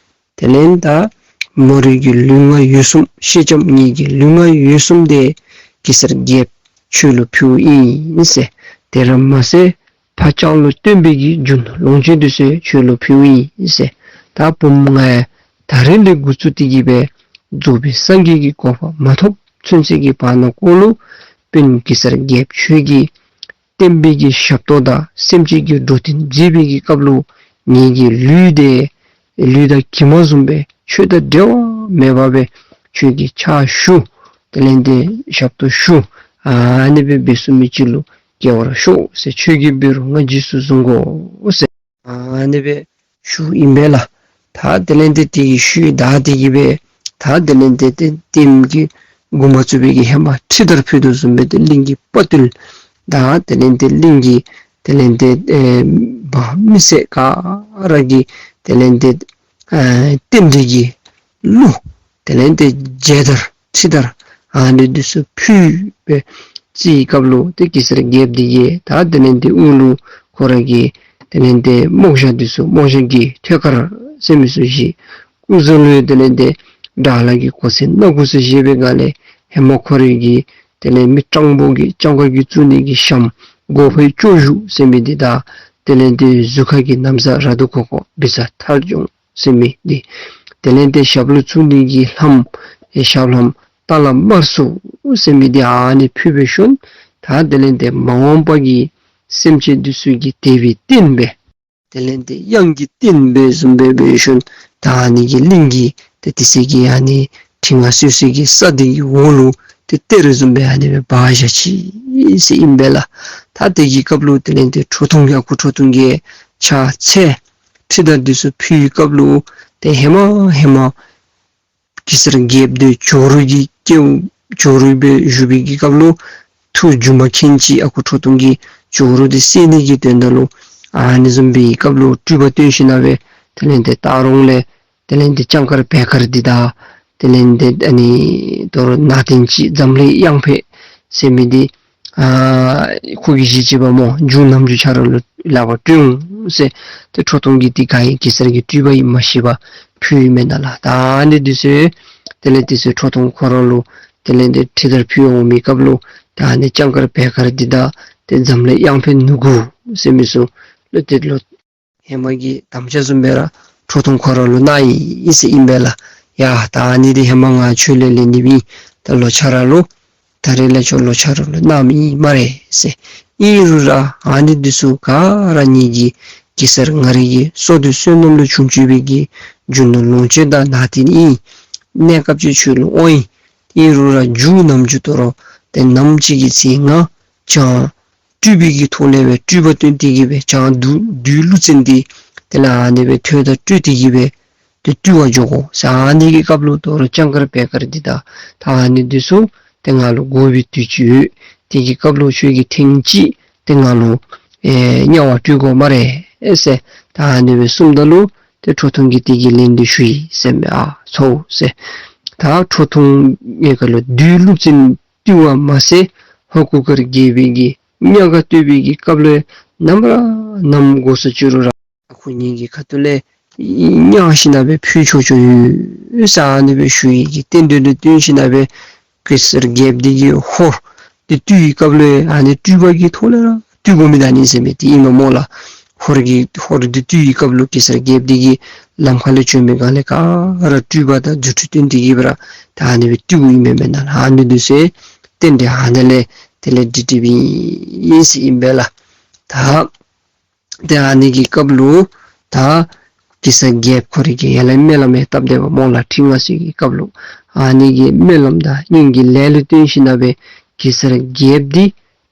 དེ་ལས་ད་མོ་རའི་གི་ལུས་ངག་ཡིད་གསུམ་ཤེས་ལྕམ་ངེའི་གི་ལུས་ངག་ཡིད་གསུམ་དེ་གེ་སར་རྒྱལཔོ་ཁྱོད་ལུ་ཕུལཝ་ཨིན་ཟེར། དེ་ར་མ་ཚད་ཕ་ལྕང་ལུ་སྟོན་པའི་གི་རྒྱུ་ནོར་ལོངས་སྤྱོད་འདི་ཚུ་ཁྱོད་ལུ་ཕུལཝ་ཨིན་ཟེར། ད་བུམོ་ང་ཡང་ད་རིས་ལས་འགོ་བཙུགས་ཏེ་གི་སྦེ་རྫོགས་པའི་སངས་རྒྱས་ཀྱི་གོ་འཕང་མ་ཐོབ་ཚུན་ཚོད་ཀྱི་བར་ན་ཀོ་ལུ་དཔོན་གེ་སར་རྒྱལཔོ་ཁྱོད་ཀྱི་བསྟན་པའི་གི་ཞབས་ཏོག་དང་སེམས་ཅན་གྱི་འགྲོ་དོན་མཛད་པའི་གི་སྐབས་ལུ་ངེའི་གི་ལུས་དེ་ལུས་དང་གྱིབ་མ་བཟུམ་སྦེ་ཆོས་དང་འབྲལ་བ་མེད་པ་སྦེ་ཁྱོད་ཀྱི་ཕྱག་ཞུ། དེ་ལས་ཏེ་ཞབས་ཏོག་ཞུ། ཨ་ནི་སྦེ་འབད་ཚུགས་མི་ཅིག་ལུ་སྐྱེ་བར་ཤོག་ཟེར། ཁྱོད་ཀྱིས་འབད་རུང་ང་རྗེས་སུ་བཟུང་དགོ་ཟེར། ཨ་ནི་སྦེ་ཞུཝ་ཨིན་པས་ལགས། ད་དེ་ལས་ཏེ་དེ་གི་ཤུལ་ད་དེ་གི་སྦེ་ད་དེ་ལས་ཏེ་ཏེ་ལྟདམོ་གི་འགོ་མ་བཙུགས་པའི་གི་ཧེ་མ་ཁྲི་དར་ཕུལ་དོ་བཟུམ་སྦེ་ཏེ་གླིང་གི་དཔའ་བརྟུལ་དང་དེ་ལས་ཏེ་གླིང་གི་དེ་ལས་ཏེ་ཨེ་འབངས་མི་སེར་ག་ར་གིས་དེ་ལས་ཏེ་ཨེ་རྟེན་འབྲེལ་གྱི་གླུ་དེ་ལས་ཏེ་མཇལ་དར་ཁྲི་དར་ཨ་ནི་འདི་ཚུ་ཕུལ་བའི་རྩིས་སྐབས་ལུ་ཏེ་གེ་སར་རྒྱལཔོ་འདི་གིས་ད་དེ་ལས་ཏེ་དབུ་ལུ་ཁོ་ར་གི་དེ་ལས་ཏེ་རྨོག་ཞྭ་འདི་ཚུ་རྨོག་ཞྭ་གི་ཐོད་སྐར་ཟེར་མི་ཚུ་བཞེས། སྐུ་གཟུགས་ལུ་དེ་ལས་ཏེ་དགྲ་ལྷ་གི་གོ་མཚོན་སྣ་དགུ་ཚུ་བཞེས་པའི་སྒང་ལས་ཧེ་མ་ཁོ་རའི་གི་དེ་ལས་མི་སྤྲང་པོ་གི་སྤྱང་ཀ་གིས་བཙུགས་ནི་གི་ཞྭམོ་སྒོ་ཕའི་སྐྱོར་གཞུ་ཟེར་མི་འདི་དང་དེ་ལས་ཏེ་གཟུགས་ཁ་གི་ན་བཟའ་ར་དུ་ཁོ་ཁོ་བི་ཛ་ཐར་སྦྱོང་ཟེར་མི་འདི། དེ་ལས་ཏེ་ཞབས་ལུ་བཙུགས་ནི་གི་ལྷམ་ཨེ་ཞབས་ལྷམ་ཏ་ལ་དམར་སུ་ཟེར་མི་འདི་ཨ་ནི་ཕུལ་བའི་ཤུལ་ད་དེ་ལས་ཏེ་མ་འོངས་པ་གི་སེམས་ཅན་འདི་ཚུ་གི་དད་པའི་རྟེན་སྦེ་དེ་ལས་ཏེ་གཡང་གི་རྟེན་སྦེ་བཟུམ་སྦེ་འབད་ཤུལ་ད་ཨ་ནི་གི་གླིང་གི་ཏེ་དེ་ཚེ་གི་ཨ་ནི་ཁྲི་མངའ་གསོལ་སའི་གི་ས་འདི་གི་འོག་ལུ་ཏེ་གཏེར་བཟུམ་སྦེ་ཨ་ནི་སྦེ་སྦ་བཞག་ཅི་ཟེར་ཨིན་པས་ལགས། ད་དེ་གི་སྐབས་ལུ་དེ་ལས་ཏེ་ཁྲོ་ཐུང་གི་ཨ་ཁུ་ཁྲོ་ཐུང་གིས་ཕྱག་འཚལ། ཁྲི་དར་འདི་ཚུ་ཕུལ་བའི་སྐབས་ལུ་ཏེ་ཧེ་མ་ཧེ་མ་གེ་སར་རྒྱལཔོ་འདི་ཇོ་རུ་གི་སྐྱེ་བོ་ཇོ་རུ་སྦེ་བཞུགས་པའི་གི་སྐབས་ལུ་ཐུགས་སྒྱུ་མ་མཁན་ཅིག་ཨ་ཁུ་ཁྲོ་ཐུང་གིས་ཇོ་རུ་འདི་བསད་ནི་གི་དོན་དག་ལུ་ཨ་ནི་བཟུམ་སྦེ་སྐབས་ལུ་སྤྲུལ་པ་སྟོན་ཞིན་ན་སྦེ་དེ་ལས་ཏེ་སྟག་རོང་ལས་དེ་ལས་ཏེ་ལྕང་དཀར་བལ་དཀར་འདི་དང་དེ་ལས་ཏེ་ཨ་ནི་དོ་རུང་ནང་རྟེན་ཅིག་འཛམ་གླིང་གཡང་འཕེལ་ཟེར་མི་འདི་ཨ་ཁོ་གིས་བཞེས་ཅི་པ་སྨོ། མཇུག་ནམ་མཇུག་ཁྱོད་ར་ལུ་ལག་པར་སྤྲོད་འོང་ཟེར། ཏེ་ཁྲོ་ཐུང་གིས་འདི་ག་ཨིན་གེ་སར་གྱི་སྤྲུལ་པ་ཨིན་མ་ཤེས་པར་ཕུལ་ཡི་མེན་ན་ལགས། ད་ཨ་ནི་འདི་ཚུ་དེ་ལས་འདི་ཚུ་ཁྲོ་ཐུང་ཁོ་ར་ལུ་དེ་ལས་ཏེ་ཁྲི་དར་ཕུལ་འོང་མི་སྐབས་ལུ་ད་ཨ་ནི་ལྕང་དཀར་བལ་དཀར་འདི་དང་ཏེ་འཛམ་གླིང་གཡང་འཕེལ་ནུ་གུ་ཟེར་མི་ཚུ་ལུ་ཏེ་ལོ་ཧེ་མ་གི་དམ་བཅའ་བཟུམ་སྦེ་ར་ཁྲོ་ཐུང་ཁོ་ར་ལུ་གནང་ཡི་ཟེར་ཨིན་པས་ལགས། ཡ་ད་ཨ་ནི་འདི་ཧེ་མ་ང་ཁྱོད་ལས་ལེན་ནི་མེན། ད་ལོག་ཁྱོད་ར་ལུ་ད་རིས་ལས་ཁྱོད་ལོག་ཁྱོད་ར་ལུ་གནངམ་ཨིན་སྨ་རེ་ཟེར། ཨིན་རུང་ར་ཨ་ནི་འདི་ཚུ་ག་ར་ངེ་གི་གེ་སར་ང་རའི་གི་བསོད་བདེ་བསོད་ནམས་ལས་བྱུང་བྱུང་བའི་གི་རྒྱུ་ནོར་ལོངས་སྤྱོད་དང་ནང་རྟེན་ཨིན། གནས་སྐབས་ཅིག་ཁྱོད་ལུ་འོང་ཡི། ཨིན་རུང་ར་མཇུག་ནམ་མཇུག་དོ་རུང་ཏེ་ནམ་ཅིག་གི་ཚེ་ང་བྱང་སྤྲུལ་པའི་གི་ཐོག་ལས་སྦེ་སྤྲུལ་པ་སྟོན་ཏེ་གི་སྦེ་བྱང་བདུད་བདུད་ཀླུ་བཙན་འདི་དེ་ལས་ཨ་ནི་སྦེ་ཐོད་དང་སྤྲུལ་ཏེ་གི་སྦེ་ཏེ་བཏུལ་བར་འགྱོ་དགོ་ཟེར། ཨ་ནི་གི་སྐབས་ལུ་དོ་རུང་ལྕང་དཀར་བལ་དཀར་འདི་དང་ད་ཨ་ནི་འདི་ཚུ་ཏེ་ང་ལུ་དགོ་པའི་དུས་ཅིག་ཡོད། དེ་གི་སྐབས་ལུ་ཁྱོད་ཀྱིས་ཐེངས་གཅིག་ཏེ་ང་ལུ་ཨེ་དམྱལ་བ་སྤྲུལ་དགོ་སྨ་རེ་ཨེ་ཟེར། ད་ཨ་ནི་སྦེ་གསུངམ་ད་ལུ་ཏེ་ཁྲོ་ཐུང་གིས་དེ་གི་ལན་འདི་ཞུ་ཡི་ཟེར་མས། ཨ་ཚའོ་ཟེར། ད་ཁྲོ་ཐུང་ངེ་ག་ལུ་བདུད་ཀླུ་བཙན་བཏུལ་བ་མ་ཚད་ཧོར་གུར་དཀར་རྒྱལ་པོའི་གི་གཉའ་ག་བཏུལ་བའི་གི་སྐབས་ལུ་ནམ་ར་ནམ་དགོ་ས་ཅི་རུང་ར་ཨ་ཁུ་ངེ་གི་ཁ་ཐུག་ལས་གཉའ་ཞིན་ན་སྦེ་ཕུལ་ཆོག་ཆོག་ཡོད་ཟེར་ཨ་ནི་སྦེ་ཞུ་ཡི་གི་རྟེན་འབྲེལ་འདི་བསྟུན་ཞིན་ན་སྦེ་གེ་སར་རྒྱལཔོ་འདི་གིས་ཧོར་འདི་བཏུལ་བའི་སྐབས་ལུ་ཨ་ནི་སྤྲུལ་པ་གི་ཐོག་ལས་ར་བཏུལ་དགོ་མི་ད་ཨ་ནི་ཟེར་མི་འདི་ཨིན་མས་སྨོ་ལགས། ཧོར་གྱི་ཧོར་འདི་བཏུལ་བའི་སྐབས་ལུ་གེ་སར་རྒྱལཔོ་འདི་གིས་ལམ་ཁ་ལས་བྱོན་པའི་སྒང་ལས་ག་ར་སྤྲུལ་པ་དང་རྫུ་འཕྲུལ་སྟོན་ཏེ་གི་སྦེ་ར་ད་ཨ་ནི་སྦེ་བཏུལཝ་ཨིན་མས་མེན་ན་ལགས། ཨ་ནི་འདི་ཚུ་རྟེན་འབྲེལ་ཨ་ནི་ལས་དེ་ལས་འགྲིག་འགྲིགཔ་ཨིན་ཟེར་ཨིན་པས་ལགས། ད་ཏེ་ཨ་ནི་གི་སྐབས་ལུ་ད་གེ་སར་རྒྱལཔོ་ཁོ་རའི་གི་ཡར་ལས་སྨོན་ལམ་ཡང་བཏབ་སྡོདཔ་སྨོ་ལགས། ཁྲི་མངའ་གསོལ་གྱི་སྐབས་ལུ་ཨ་ནི་གི་སྨོན་ལམ་དང་སྔོན་གྱི་ལས་ལུ་བརྟེན་ཞིན་ན་སྦེ་གེ་སར་རྒྱལཔོ་འདི་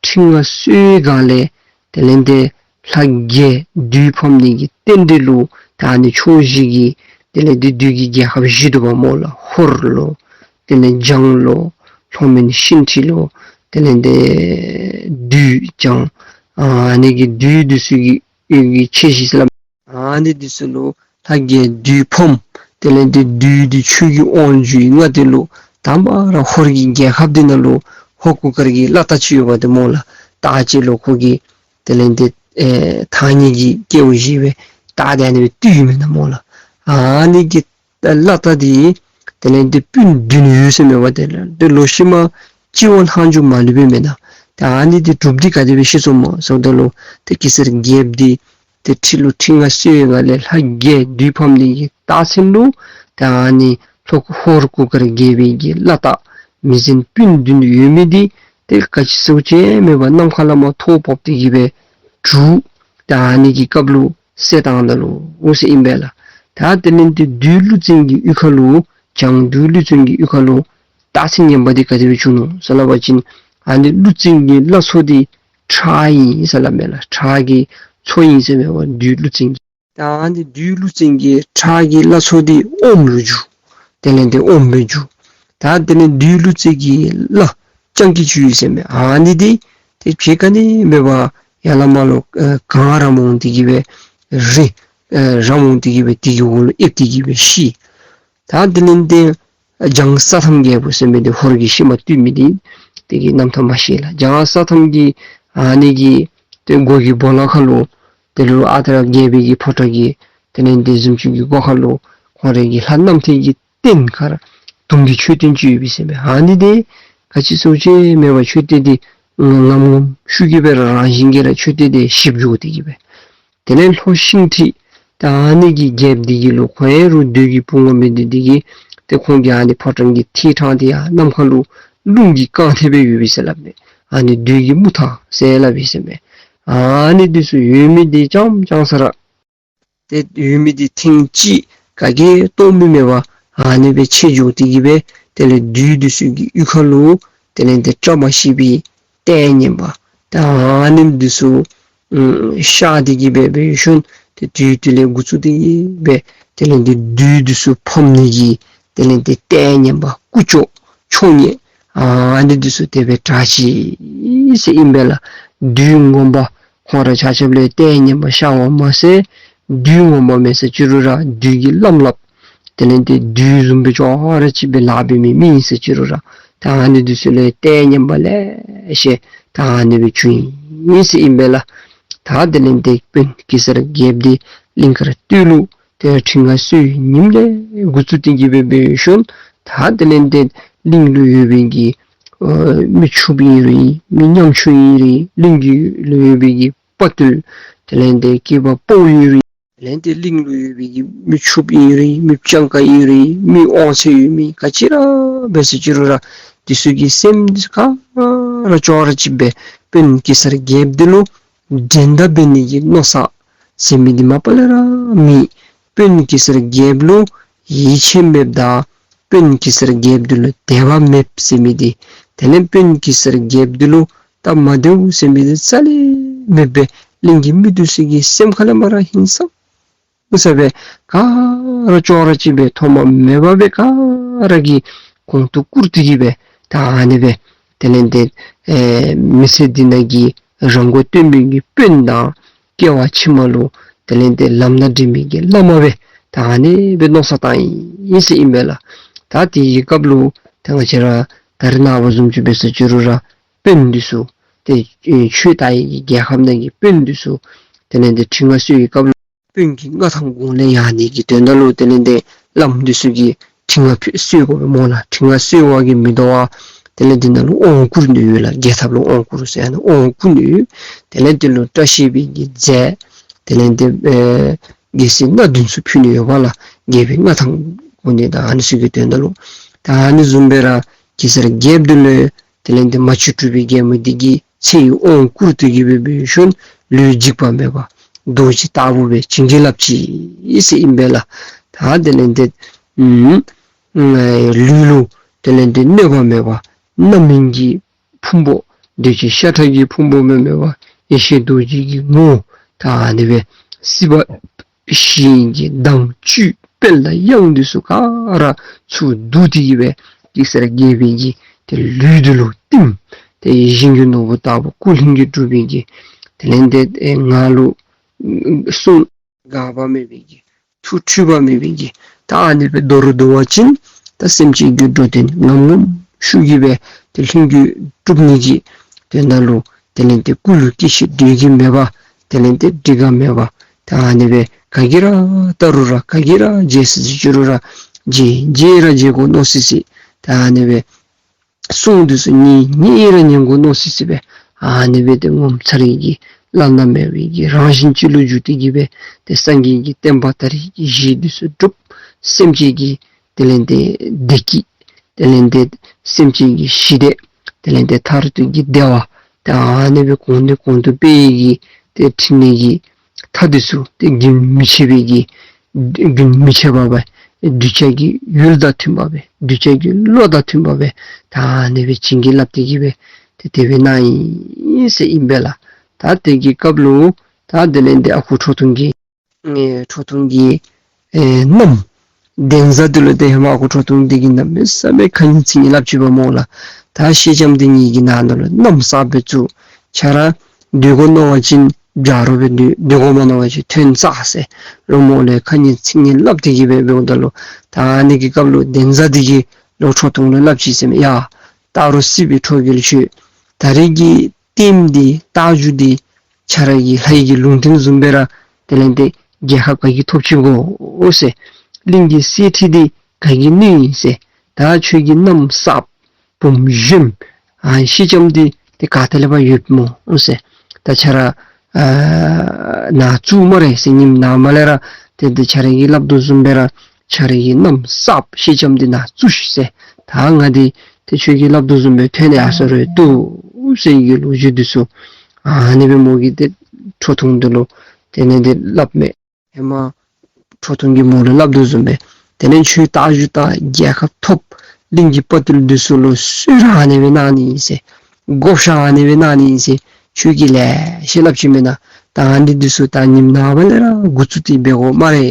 ཁྲི་མངའ་གསོལ་བའི་སྒང་ལས་དེ་ལས་ཏེ་ལྷ་རྒྱལ་བདུད་ཕམ་ནི་གི་རྟེན་འབྲེལ་ལུ་ད་ཨ་ནི་ཕྱོགས་བཞི་གི་དེ་ལས་ཏེ་བདུད་ཀྱི་རྒྱལ་ཁབ་བཞི་འདུག་པ་སྨོ་ལགས། ཧོར་ལོ་དེ་ལས་འཇང་ལོ་ལྷོ་མོན་ཤིན་ཏི་ལོ་དེ་ལས་ཏེ་བདུད་འཇང་ཨ་ནི་གི་བདུད་འདི་ཚུ་གི་གི་ཆེ་བཞི་ཟེར་སླབ་ ཨ་ནི་འདི་ཚུ་ལུ་ལྷ་རྒྱལ་བདུད་ཕམ། དེ་ལས་འདི་བདུད་འདི་ཆོས་ཀྱི་དབང་བསྒྱུར་ཡི་ང་འདི་ལུ་དང་པ་ར་ཧོར་གྱི་རྒྱལ་ཁབ་འདི་ནང་ལུ་ཧོར་གུར་དཀར་གྱི་བླ་རྟ་ཅིག་ཡོདཔ་འདི་སྨོ་ལགས། རྟ་ཅིག་ལུ་ཁོ་གིས་དེ་ལས་འདི་ཨེ་ཐང་རྙེད་ཀྱི་སྐལཝ་བཞེས་སྦེ་རྟ་འདི་ཨ་ནི་སྦེ་བཏུལ་ཡི་མེན་ན་སྨོ་ལགས། ཨ་ནི་གི་བླ་རྟ་འདི་དེ་ལས་འདི་སྤུན་བདུན་ཡོད་ཟེར་མས་པ། དེ་ལས་འདི་ལོག་ཤུལ་མ་གཅིག་བ་ལྷག་རྒྱུ་མ་ལུས་པས་མེན་ན། ད་ཨ་ནི་འདི་གྲུབ་འདི་ག་དེ་སྦེ་ཤེས་སོང་སྨོ་ཟེརཝ་ད་ལུ་ཏེ་གེ་སར་རྒྱལཔོ་འདི་ཏེ་ཁྲི་ལུ་ཁྲི་མངའ་གསོལ་བའི་སྒང་ལས་ལྷ་རྒྱལ་བདུད་ཕམ་འདི་གི་རྟགས་མཚན་ལུ་ད་ཨ་ནི་ལྷོ་ཧོར་གུར་དཀར་རྒྱལ་པོའི་གི་བླ་རྟ་མི་ཆེན་སྤུན་བདུན་ཡོད་མི་འདི་ཏེ་ག་ཅི་ཟེར་བ་ཅིན་མེན་པ་གནམ་ཁ་ལས་མར་ཐོག་བབས་ཏེ་གི་སྦེ་གྲུབ། ད་ཨ་ནི་གི་སྐབས་ལུ་བསད་བཏང་ད་ནུག་ཟེར་ཨིན་པས་ལགས། ད་དེ་ལས་འདི་བདུད་ཀླུ་བཙན་གྱི་གཡུས་ཁ་ལུ་བྱང་བདུད་ཀླུ་བཙན་གྱི་གཡུས་ཁ་ལུ་རྟགས་མཚན་ངན་པ་འདི་ག་དེ་སྦེ་བྱུང་ནུག་ཟེར་སླབ་པ་ཅིན་ཨ་ནི་ཀླུ་བཙན་གྱི་བླ་མཚོ་འདི་ཁྲག་ཨིན་ཟེར་སླབ་མས་ལགས། ཁྲག་གི་མཚོ་ཨིན་ཟེར་མས་པ་བདུད་ཀླུ་བཙན་གྱི། ད་ཨ་ནི་བདུད་ཀླུ་བཙན་གྱི་ཁྲག་གི་བླ་མཚོ་འདི་ཨོམ་ལུ་གྱུར། དེ་ལས་འདི་ཨོམ་སྦེ་གྱུར། ད་དེ་ལས་བདུད་ཀླུ་བཙན་གྱི་བླ་སྤྱང་ཀི་ཅིག་ཡོད་ཟེར་མས། ཨ་ནི་འདི་ཏེ་ཕྱི་ཁ་ནི་མེན་པ་ཡར་ལས་མར་ལུ་ཨེ་གངས་ར་མོ་འདི་གིས་སྦེ་རི་ཨེ་ར་མོ་འདི་གིས་སྦེ་འདི་གི་འོག་ལུ་ཨེབ་སྟེ་གི་སྦེ་ཤི། ད་དེ་ལས་འདི་ལྗང་ས་ཐམ་རྒྱལ་པོ་ཟེར་མི་འདི་ཧོར་གྱི་ཤུལ་མ་བཏུལ་མི་འདི་དེ་གི་རྣམ་ཐར་མ་ཤེས་ལགས། ལྗང་ས་ཐམ་གྱི་ཨ་ནི་གི་ཏེ་མགུ་གི་སྦོ་ལོགས་ཁ་ལུ་དེ་ལུ་ཨ་རྟག་རྒྱལ་པོའི་གི་ཕོ་བྲང་གི་དེ་ལས་འདི་གཟིམ་ཅུང་གི་སྒོ་ཁ་ལུ་ཁོང་རའི་གི་ལྷ་རྣམ་ཐོས་ཀྱི་རྟེན་ཁར་དུང་གི་མཆོད་རྟེན་ཅིག་ཡོད་པས་ཟེར་མས། ཨ་ནི་འདི་ག་ཅི་ཟེར་བ་ཅིན་མེན་པ་མཆོད་རྟེན་འདི་ངམ་ངམ་ཤུགས་ཀྱིས་སྦེ་རང་བཞིན་གྱིས་ར་མཆོད་རྟེན་འདི་ཞིག་འགྱོ་སྟེ་གི་སྦེ། དེ་ལས་ལྷོ་ཤིང་ཁྲི་ད་ཨ་ནི་གི་རྒྱལཔོ་འདི་གི་ལུ་ཁོ་ཨིན་རུང་བདུད་ཀྱི་བུ་ངོ་མེད་འདི་འདི་གིས་ཏེ་ཁོང་གི་ཨ་ནི་ཕོ་བྲང་གི་ཐད་ཕྲང་འདི་ཡང་ནམ་མཁའ་ལུ་རླུང་གིས་བཀང་སྟེ་སྦེ་ཡོད་པས་ཟེར་སླབ་མས། ཨ་ནི་བདུད་ཀྱི་དམུ་ཐག་ཟེར་སླབ་པས་ཟེར་མས། ཨ་ནི་འདི་ཚུ་ཡོད་མི་འདི་རྐྱངམ་རྐྱང་ས་ར་ཏེ་ཡོད་མི་འདི་ཐེངས་གཅིག་ག་གིས་གཏོར་མི་མེད་པར་ཨ་ནི་སྦེ་ཆད་འགྱོ་སྟེ་གི་སྦེ་དེ་ལས་བདུད་འདི་ཚུ་གི་གཡུས་ཁ་ལུ་དེ་ལས་འདི་བཀྲ་མ་ཤིས་པའི་ལྟས་ངན་པ་ད་ཨ་ནི་འདི་ཚུ་ཨུམ་ཤར་ཏེ་གི་སྦེ་འབད་ཞིནམ་ཏེ་དུས་དེ་ལས་འགོ་བཙུགས་ཏེ་གི་སྦེ་དེ་ལས་འདི་བདུད་འདི་ཚུ་ཕམ་ནི་གི་དེ་ལས་འདི་ལྟས་ངན་པ་ཀུ་ཅོ་ཆོ་ངེ་ཨ་ནི་འདི་ཚུ་དེ་སྦེ་དྲག་ཅི་ཟེར་ཨིན་པས་ལགས། བདུད་ངན་པ་ཁོང་ར་ཆ་ཁྱབ་ལུ་ལྟས་ངན་པ་ཤར་བ་མ་ཚད་བདུད་ངན་པ་མེན་ཟེར་ཅི་རུང་ར་བདུད་ཀྱི་ལམ་སླབ། དེ་ལས་འདི་བདུད་བཟུམ་སྦེ་ཅོག་ར་ཅིག་སྦེ་ལཱ་འབད་མི་མི་ཨིན་ཟེར་ཅི་རུང་ར་ད་ཨ་ནི་འདི་ཚུ་ལུ་ལྟས་ངན་པ་ལེ་ཤ་ད་ཨ་ནི་སྦེ་བྱུང་ཡི་ཟེར་ཨིན་པས་ལགས། ད་དེ་ལས་འདི་དཔོན་གེ་སར་རྒྱལཔོ་འདི་གླིང་དཀར་སྟོད་ལུ་ཏེ་ཁྲི་མངའ་གསོལ་བའི་ཉིནམ་ལས་འགོ་བཙུགས་ཏེ་གི་སྦེ་འབད་ཞིནམ་ད་དེ་ལས་འདི་གླིང་ལུ་ཡོད་པའི་གི་ཨ་མི་ཕྱུགཔོ་ཨིན་རུང་མི་ཉམ་ཆུང་ཨིན་རུང་གླིང་གི་ལུ་ཡོད་པའི་གི་དཔའ་བརྟུལ་དེ་ལས་འདི་སྐྱེས་པ་ཕོ་ཨིན་རུང་དེ་ལས་འདི་གླིང་ལུ་ཡོད་པའི་གི་མི་ཕྱུགཔོ་ཨིན་རུང་མི་སྤྱང་ཀ་ཨིན་རུང་མི་དབང་ཚད་ཡོད་མི་ག་ཅི་ར་འབད་ཟེར་ཅི་རུང་ར་འདི་ཚུ་གི་སེམས་འདི་ག་ར་ཅོག་ར་ཅིག་སྦེ་དཔོན་གེ་སར་རྒྱལཔོ་འདི་ལུ་འགྲན་ཟླ་འབད་ནི་གི་མནོ་བསམ་ཟེར་མི་འདི་མ་པ་ལས་ར་མེད། དཔོན་གེ་སར་རྒྱལཔོ་ལུ་ཡིད་ཆེས་མེདཔ་དང་དཔོན་གེ་སར་རྒྱལཔོ་འདི་ལུ་དད་པ་མེདཔ་ཟེར་མི་འདི་དེ་ལས་དཔོན་གེ་སར་རྒྱལཔོ་འདི་ལུ་སྟབས་མ་བདེཝ་ཟེར་མི་འདི་རྩ་ལས་མེད་པར་གླིང་གི་མི་འདི་ཚུ་གི་སེམས་ཁ་ལས་མར་ཧིང་སངས་ས་སྦེ་ག་ར་ཅོག་ར་ཅིག་སྦེ་མཐོང་མ་མེད་པར་སྦེ་ག་ར་གིས་གོང་དུ་བཀུར་ཏེ་གི་སྦེ་ད་ཨ་ནི་སྦེ་དེ་ལས་འདི་ཨེ་མི་ཚེ་འདི་ནང་གི་རང་མགོ་སྟོན་མི་གི་དཔོན་དང་སྐྱེ་བ་ཕྱི་མ་ལུ་དེ་ལས་འདི་ལམ་སྣ་འདྲེན་མི་གི་བླ་མ་སྦེ་ད་ཨ་ནི་སྦེ་མནོ་བསམ་བཏང་ཡི་ཟེར་ཨིན་པས་ལགས། ད་དེའི་སྐབས་ལུ་ད་ང་བཅས་ར་ད་རེས་ནངས་པ་བཟུམ་ཅིག་འབད་ཟེར་ཅི་རུང་ར་དཔོན་འདི་ཚུ་ཏེ་ཆོས་དར་བའི་རྒྱལ་ཁབ་ནང་གི་དཔོན་འདི་ཚུ་དེ་ལས་འདི་ཁྲི་མངའ་གསོལ་བའི་སྐབས་ལུ་དཔོན་གྱི་མངའ་ཐང་གོང་ལས་ཡར་ནི་གི་དོན་དག་ལུ་དེ་ལས་འདི་བླམ་འདི་ཚུ་གིས་ཁྲི་མངའ་ཕུལ་གསོལ་དགོ་པས་སྨོ་ལགས། ཁྲི་མངའ་གསོལ་བ་གིས་མི་དོ་བར་དེ་ལས་འདི་ནང་ལུ་དབང་བསྐུར་ནི་ཡོད་ལགས། རྒྱལ་ཐབས་ལུ་དབང་བསྐུར་ཟེར་ཨ་ནི་དབང་བསྐུར་ནི་ཡོད། དེ་ལས་འདི་ལུ་བཀྲ་ཤིས་པའི་གི་རྫས་དེ་ལས་འདི་ཨེ་རྒྱལ་སྲིད་སྣ་བདུན་ཚུ་ཕུལ་ནི་ཡོདཔ་ལགས། རྒྱལ་པོའི་མངའ་ཐང་གོང་ནི་དང་ཨ་ནི་ཚུ་གི་དོན་དག་ལུ། ད་ཨ་ནི་བཟུམ་སྦེ་ར་གེ་སར་རྒྱལཔོ་འདི་ལུ་དེ་ལས་འདི་མ་ཆུ་གྲུ་པའི་རྒྱལ་མོ་འདི་གིས་ཚེ་ཡི་དབང་བསྐུར་ཏེ་གི་སྦེ་འབད་ཞིནམ་ལུས་འཇིགས་པ་མེད་པར་རྡོ་རྗེ་ལྟ་བུ་སྦེ་བྱིན་གྱིས་བརླབས་ཅི་ཟེར་ཨིན་པས་ལགས། ད་དེ་ལས་འདི་ཨུམ་ལུས་ལུ་དེ་ལས་འདི་གནོད་པ་མེད་པར་རྣམ་སྨིན་གྱི་ཕུང་པོ་འདོད་ཆེན་ཤ་ཁྲག་གི་ཕུང་པོ་སྦེ་མེད་པར་ཡེ་ཤེས་རྡོ་རྗེ་གི་ངོ་བོ་ད་ཨ་ནི་སྦེ་སྲིད་པ་ཞེན་གྱི་མདངས་བཅུད་དཔལ་དང་དབྱངས་འདི་ཚུ་ག་ར་ཚུར་བསྡུ་སྟེ་གི་སྦེ་གེ་སར་རྒྱལ་པོའི་གི་ཏེ་ལུས་འདི་ལུ་བསྟིམ། ཏེ་ཡིད་བཞིན་གྱི་ནོར་བུ་ལྟ་བུ་སྐུ་ལྷུན་གྱིས་གྲུབ་པའི་གི་དེ་ལས་འདི་ཨེ་ངག་ལུ་གསུངས། འགག་པ་མེད་པའི་གི་ཐུགས་འཁྲུལ་པ་མེད་པའི་གི་ད་ཨ་ནི་སྦེ་མདོར་བསྡུ་བ་ཅིན་ད་སེམས་ཅན་གྱི་འགྲོ་དོན་ངམ་ངམ་ཤུགས་ཀྱིས་སྦེ་ཏེ་ལྷུན་གྱིས་གྲུབ་ནི་གི་དོན་དག་ལུ་དེ་ལས་ཏེ་སྐུ་ལུས་སྐྱེ་ཤི་འདོད་ཀྱི་མེད་པ། དེ་ལས་ཏེ་འགྲིག་ག་མེད་པ། ད་ཨ་ནི་སྦེ་ག་གིས་ར་བལྟ་རུང་ར་ག་གིས་ར་མཇལ་ཟེར་ཅི་རུང་ར་མཇལ་མཇལ་ར་མཇལ་དགོ་མནོ་སི་སི། ད་ཨ་ནི་སྦེ་གསུང་འདི་ཚུ་ཉན་ཉན་ར་ཉན་དགོ་མནོ་སི་སི་སྦེ་ཨ་ནི་སྦེ་ཏེ་ངོ་མཚར་བའི་གི་བླ་ན་མེད་པའི་གི་རང་བཞིན་ཅིག་ལུ་འགྱུར་ཏེ་གི་སྦེ་ཏེ་སངས་རྒྱས་ཀྱི་བསྟན་པ་དར་བའི་གི་གཞི་འདི་ཚུ་གྲུབ། སེམས་ཅན་གྱི་དེ་ལས་ཏེ་བདེ་སྐྱིད། དེ་ལས་ཏེ་སེམས་ཅན་གྱི་ཞི་བདེ། དེ་ལས་ཏེ་མཐར་ཐུག་གི་བདེ་བ། ཏེ་ཨ་ནི་སྦེ་གོང་ནས་གོང་དུ་སྤེལ་ནི་གི་ཏེ་འཕྲིན་ལས་ཀྱི་མཐའ་འདི་ཚུ་ཏེ་རྒྱུན་མི་འཆད་པའི་གི་རྒྱུན་མི་འཆད་པ་སྦེ་གདུལ་བྱ་གི་ཡུལ་དང་མཐུན་པ་སྦེ་གདུལ་བྱ་གི་བློ་དང་མཐུན་པ་སྦེ་ད་ཨ་ནི་སྦེ་བྱིན་གྱིས་བརླབས་ཏེ་གི་སྦེ་ཏེ་དེ་སྦེ་གནང་ཡི་ཟེར་ཨིན་པས་ལགས། ད་དེ་གི་སྐབས་ལུ་ད་དེ་ལས་ཏེ་ཨ་ཁུ་ཁྲོ་ཐུང་གིས་ཨེ་ཁྲོ་ཐུང་གི་ཨེ་མནའམ་འདན་བཟའ་འདི་ལུ་ཏེ་ཧེ་མ་ཨ་ཁུ་ཁྲོ་ཐུང་འདི་གིས་གནམ་མེད་ས་མེད་ཁ་ངན་ཚིག་ངན་སླབ་ཅི་པ་སྨོ་ལགས། ད་ཤེལ་ལྕམ་འདི་ངེ་གི་ནང་ན་ལུ་མནའམ་གསརཔ་སྦེ་བཙུགས། ཁྱོད་ར་སྡོད་དགོ་མནོ་བ་ཅིན་རྒྱ་རོ་སྦེ་སྡོད། སྡོད་དགོ་མ་མནོ་བ་ཅིན་ཐོན་ས་ཟེར་སློང་མོ་ལས་ཁ་ངན་ཚིག་ངན་སླབ་སྟེ་གི་སྦེ་འབདཝ་ད་ལུ་ད་ཨ་ནི་གི་སྐབས་ལུ་འདན་བཟའ་འདི་གིས་ལོག་ཁྲོ་ཐུང་ལུ་སླབ་ཅི་ཟེར་མས། ཡ་སྟག་རོང་སྲིད་པའི་ཁྲོ་རྒྱལ་ཁྱོད། ད་རེས་ཀྱི་ལྟདམོ་འདི་རྟ་རྒྱུག་འདི་ཁྱོད་ར་གི་ལྷ་ཡི་གི་ལུང་བསྟན་བཟུམ་སྦེ་ར་དེ་ལས་ཏེ་རྒྱལ་ཁ་ག་གིས་ཐོབ་ཅི་གོ་ཟེར། གླིང་གི་གསེར་ཁྲི་འདི་ག་གིས་བསྣུན་ཟེར། ད་ཁྱོད་ཀྱི་མནའམ་གསརཔ་བུམོ་གཞོནམ་ཨ་ཤེལ་ལྕམ་འདི་ཏེ་ག་ཏེ་ལས་ཕར་ཡོདཔ་སྨོ་ཟེར། ད་ཁྱོད་ར་ཨ་ནཱ་བཙུགས་སྨ་རེ་ཟེར། ཉིནམ་ནངས་པ་ལས་ར་ཏེ་ཏེ་ཁྱོད་ར་གིས་སླབ་དོ་བཟུམ་སྦེ་ར་ཁྱོད་ར་གི་མནའམ་གསརཔ་ཤེལ་ལྕམ་འདི་ནཱ་བཙུགས་ཤིག་ཟེར། ད་ང་འདི་ཏེ་ཁྱོད་ཀྱིས་སླབ་དོ་བཟུམ་སྦེ་ཐོན་ཡར་སོང་རུང་བཏུབ་ཟེར་གི་ལོ་རྒྱུས་འདི་ཚུ་ཨ་ནི་སྦེ་མོ་གིས་ཏེ་ཁྲོ་ཐུང་འདི་ལུ་དེ་ལས་ཏེ་སླབ་མས། ཧེ་མ་ཁྲོ་ཐུང་གིས་མོ་ལུ་སླབ་དོ་བཟུམ་སྦེ་དེ་ལས་ཁྱོད་རྟ་རྒྱུག་རྟ་རྒྱལ་ཁ་ཐོབ། གླིང་གི་དཔའ་བརྟུལ་འདི་ཚུ་ལུ་གསོལ་རས་ཨ་ནི་སྦེ་གནང་ནི་ཨིན་ཟེར། བགོ་བཤའ་ཨ་ནི་སྦེ་གནང་ནི་ཨིན་ཟེར་ཁྱོད་ཀྱིས་ལེ་ཤ་སླབ་ཅི་མེན་ན། ད་ཨ་ནི་འདི་ཚུ་ད་ཉིནམ་ནངས་པ་ལས་ར་འགོ་བཙུགས་ཏེ་འབད་དགོ་སྨ་རེ་